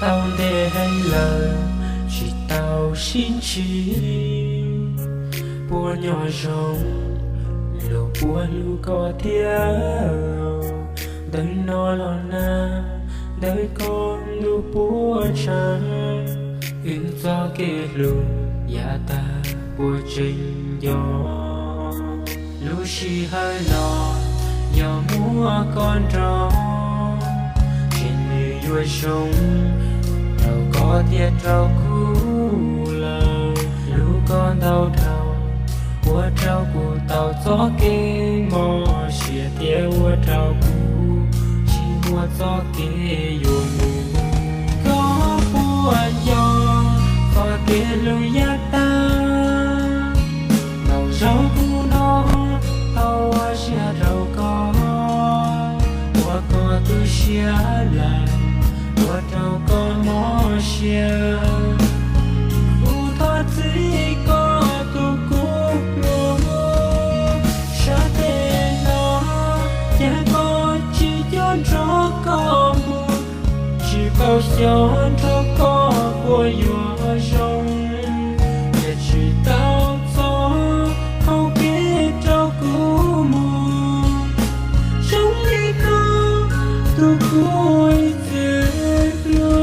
Tau ntev heev lawm tsis tau sib ntsib, puas nyob zoo, luag puas hlub koj thiab? Ntawm no los nag, ntawm koj ntuj puas tshav, wb txoj kev hlub yav tag puas tseem nco? Lub sij hawm no yog muaj koj nrog, ces nws yuav zoo rau koj thiab rau kuv lawm. Hlub koj ntau dhau, ua rau kuv tau txoj kev mob siab thiab ua rau kuv tsis muaj txoj kev yuav mus. Koj puas nco txoj kev hlub yav tag? Ntaus zaub kuv no tau ua siab rau koj, ua koj tu siab lawm, ua rau koj mob siab. Kuv thov txim koj tus kub hlub, sab tes no cas koj tsis coj nrog koj mus, tsis paub xyov nrog koj puas yuav zoo, ces tsis tau txog hauv kev rau kuv mus. Zoo li koj tus kuv ib txwm hlub.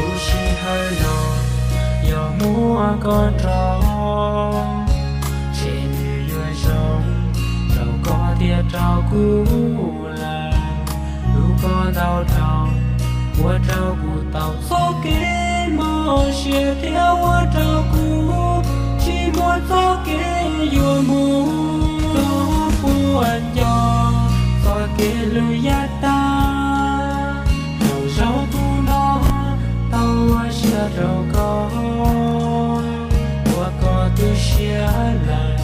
Lub sij hawm no yog muaj koj nrog, ces nws yuav zoo rau koj thiab rau kuv lawm. Hlub koj ntau dhau, ua rau kuv tau txoj kev mob siab thiab ua rau kuv tsis muaj txoj kev yuav mus. Koj puas nco txoj kev hlub yav tag? Ntaus zaub kuv no tau ua siab rau koj, ua koj tu siab lawm,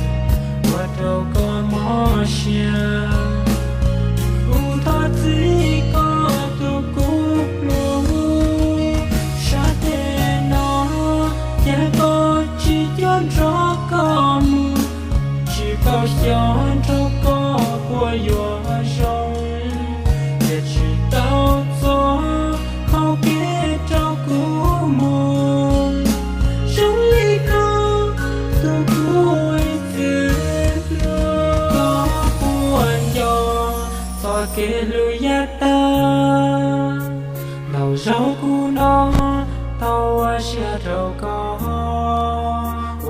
ua rau koj mob siab. Kuv thov txim koj tus kub hlub, sab tes no cas koj tsis coj nrog koj mus, tsis paub xyov nrog koj puas yuav zoo, ces tsis tau txog hauv kev rau kuv mus. Zoo li koj tus kuv ib txwm hlub, koj puas nco txoj kev hlub yav tag? Ntaus zaub kuv no tau ua siab rau koj,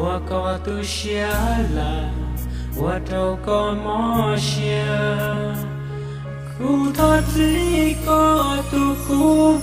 ua koj tu siab lawm, ua rau koj mob siab. Kuv thov txim koj tus kub